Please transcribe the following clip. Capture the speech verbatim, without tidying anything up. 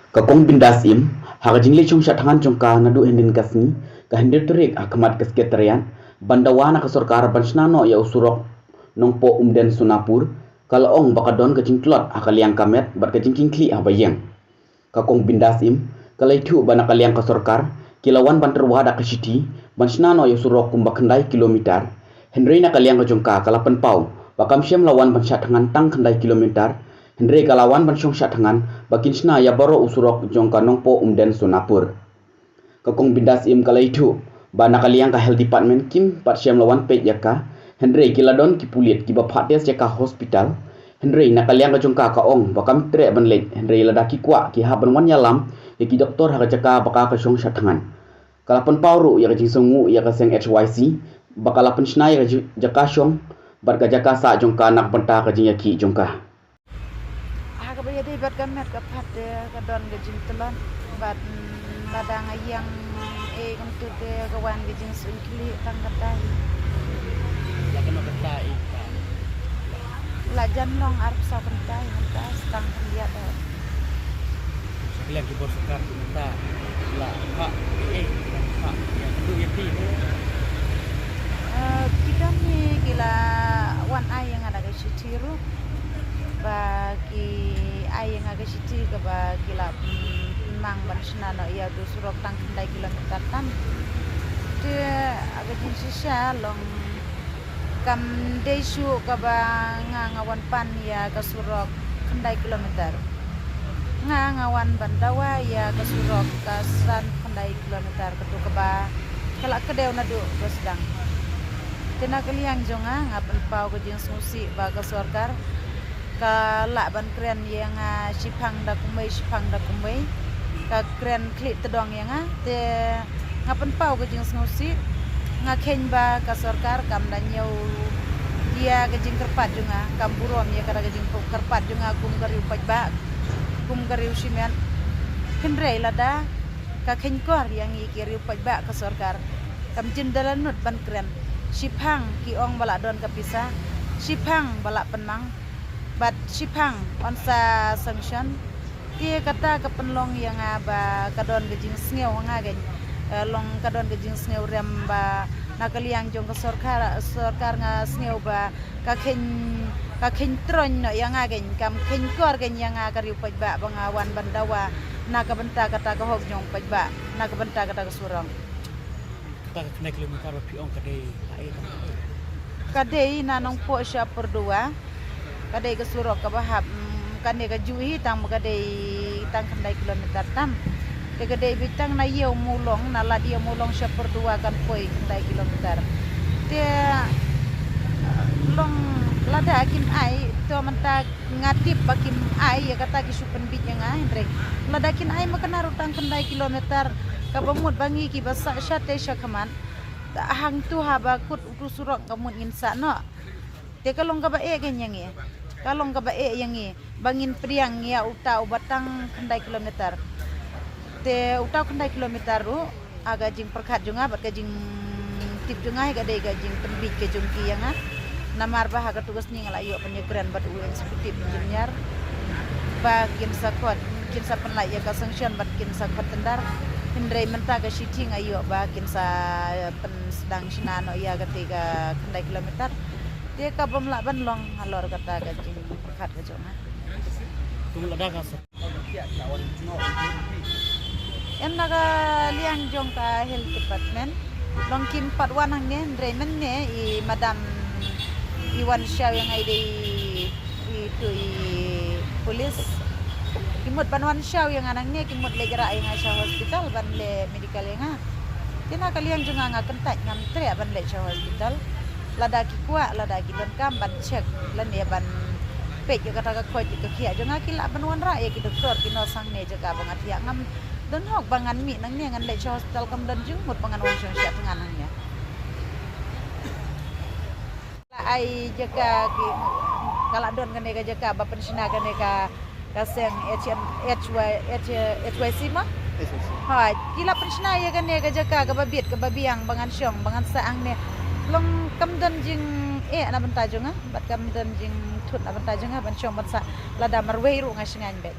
Ka Kong Bindas Im, ha ka jingleit shong shad thngan jong ka naduh hynnin ka sngi, ka hynriew tarik ha khmat ka Secretariat, ban dawa na ka sorkar ban shna noh ïa u surok Nongpoh Umden Sonapur, ka la ong ba ka don ka jingtlot ha ka liang ka met bad ka jingkynkhlieh ha ba ïeng. Ka Kong Bindas Im, ka la ïathuh ba na ka liang ka sorkar, ki la wan ban tyrwa da ka shithi ban shna noh ïa u surok kumba khyndai kilometer. Hynrei na ka liang ka jong ka, ka la pynpaw ba kam shym la wan ban shad thngan tang khyndai kilometer, hynrei ka la wan ban shong shad thngan ba kin shna ïa baroh u surok jong ka Nongpoh Umden Sonapur. Ka Kong Bindas Im ka la ïathuh ba na ka liang ka Health Department kim pat shym la wan peit ïa ka, hynrei ki la don ki pulit kiba phah test ïa ka ha hospital. Hynrei na ka liang ka jong ka, ka ong ba kam treh ban leit, hynrei lada ki kwah ki hap ban wan ïalam ïa ki doktor ha ka jaka ba ka ka shong shad thngan. Ka la pynpaw ruh ïa ka jingsngewnguh ïa ka seng H Y C ba ka la pynshna ïa ka ji-, jaka shong bad ka jaka sah jong ka na ka bynta ka jingïakhih jong ka. Ha kaba ïadei bad ka met ka phad te ka don ka jingtlot bad, mm, lada nga ïeng, eh, kumtu te ka wan ka jingsuiñ khlieh tang kata hi. La kano kata i ka? La jan long arphew saw kynta hi mynta, stang khyndiat, eh. Sa ka liang ki bor sorkar ki mynta la phah, eh, eh, la phah ïa ka duh ïa ki. Eh, ki don hi ki la wan ai ïa nga da ka shithi ruh. Ba ki ai ïa nga ka shithi kaba ki la, mm, pynmang ban shna noh ïa u surok tang khyndai kilometer tam. Te, ah, ka jingshisha long kam dei shuh kaba nga, nga wan pan ïa ka surok khyndai kilometer. Nga, nga wan ban dawa ïa ka surok ka san khyndai kilometer, kato kaba ka la kdew naduh ka sdang. Te na ka liang jong nga, nga pynpaw ka jingsngewsih ba ka sorkar ka lah ban kren ïa nga shiphang da kumwei, shiphang da kumwei. Ka kren khlieh tdong ïa nga, te nga pynpaw ka jingsngewsih. Nga kheiñ ba ka sorkar kam da ñiew ïa ka jingkyrpad jong nga, kam burom ïa kata ka jingkyrpad jong nga kum ka riew paidbah, kum ka riew shimet. Hynrei lada ka kheiñkor ïa ngi ki riew paidbah ka sorkar, kam jin da la nud ban kren. Shiphang ki ong ba la don ka pisa, shiphang ba la pynmang, bad shiphang yn sa sanction. Te kata ka pynlong ïa nga ba ka don ka jingsngew ha nga keiñ. Eh, long ka don ka jingsngew rem ba na ka liang jong ka sorkar, sorkar nga sngew ba ka kheiñ, ka kheiñ troiñ noh ïa nga keiñ, kam kheiñkor keiñ ïa nga ka riew paidbah ba nga wan ban dawa na ka bynta kata ka hok jong paidbah, na ka bynta kata ka surok. Kata ka khyndai kilometer ba phi ong ka dei ha ei tang? Ka dei na Nongpoh sha Pyrduwa. Ka dei ka surok kaba hap, mm, kane ka juh hi tang ba ka dei tang khyndai kilometer tam. Te ka dei beit tang na Ïew Mawlong, na lad Ïew Mawlong sha Pyrduwa kan poi khyndai kilometer. Te long lada kin ai, to mynta nga tip ba kim ai ïa kata, ki shu pynbit ïa nga, hynrei lada kin ai ma kane ruh tang khyndai kilometer, kaba mut ba ngi kiba sah shatei shakhmat, hangtu haba kut utu surok ka mut ngin sah noh. Te ka long kaba eh keiñ ïa ngi. Ka long kaba eh ïa ngi ba ngin pdiang ïa uta uba tang khyndai kilometer. Te uta u khyndai kilometer ruh, ha ka jingpyrkhat jong nga bad ka jingtip jong nga hi ka dei ka jingpynbit ka jong ki ïa nga. Namar ba ha katu ka sngi nga la ïoh pynïakren bad u executive engineer ba kin sa khot, kin sa pynlait ïa ka sanction bad kin sa khot tender. Hynrei mynta ka shithi nga ïoh ba kin sa pynsdang shna noh ïa kata ka khyndai kilometer. Te ka bym lah ban long halor kata ka jingpyrkhat ka jong nga. Kum lada ka sa Em, na ka liang jong ka Health Department, long kim pat wan hangne, hynrei mynne i madam i wan shaw ïa nga i dei i tu i police. Ki mut ban wan shaw ïa nga nangne, ki mut leit rah ïa nga sha hospital ban leh medical ïa nga. Te na ka liang jong nga nga kyntait, ngam treh ban leit sha hospital. Lada ki kwah, lada ki donkam ban check lane ban peit ïa kata ka khoit ka khiah jong nga, ki lah ban wanrah ïa ki doktor ki nurse hangne jaka ba nga thiah. Ngam don hok ba ngan mih nangne ngan leit sha hospital, kam don jingmut ba ngan wan shong shah thngan hangne. La ai jaka ki, ka la don kane ka jaka ba pynshna kane ka, ka seng H M, H Y, H, H Y C ma? H Y C. Ha, ki la pynshna ïa kane ka jaka kaba bit kaba biang ba ngan shong ba ngan sah hangne. Long kam don jingeh na bynta jong nga bad kam don jingthut na bynta jong nga ban shong ban sah, lada marwei ruh nga shngaiñ beit.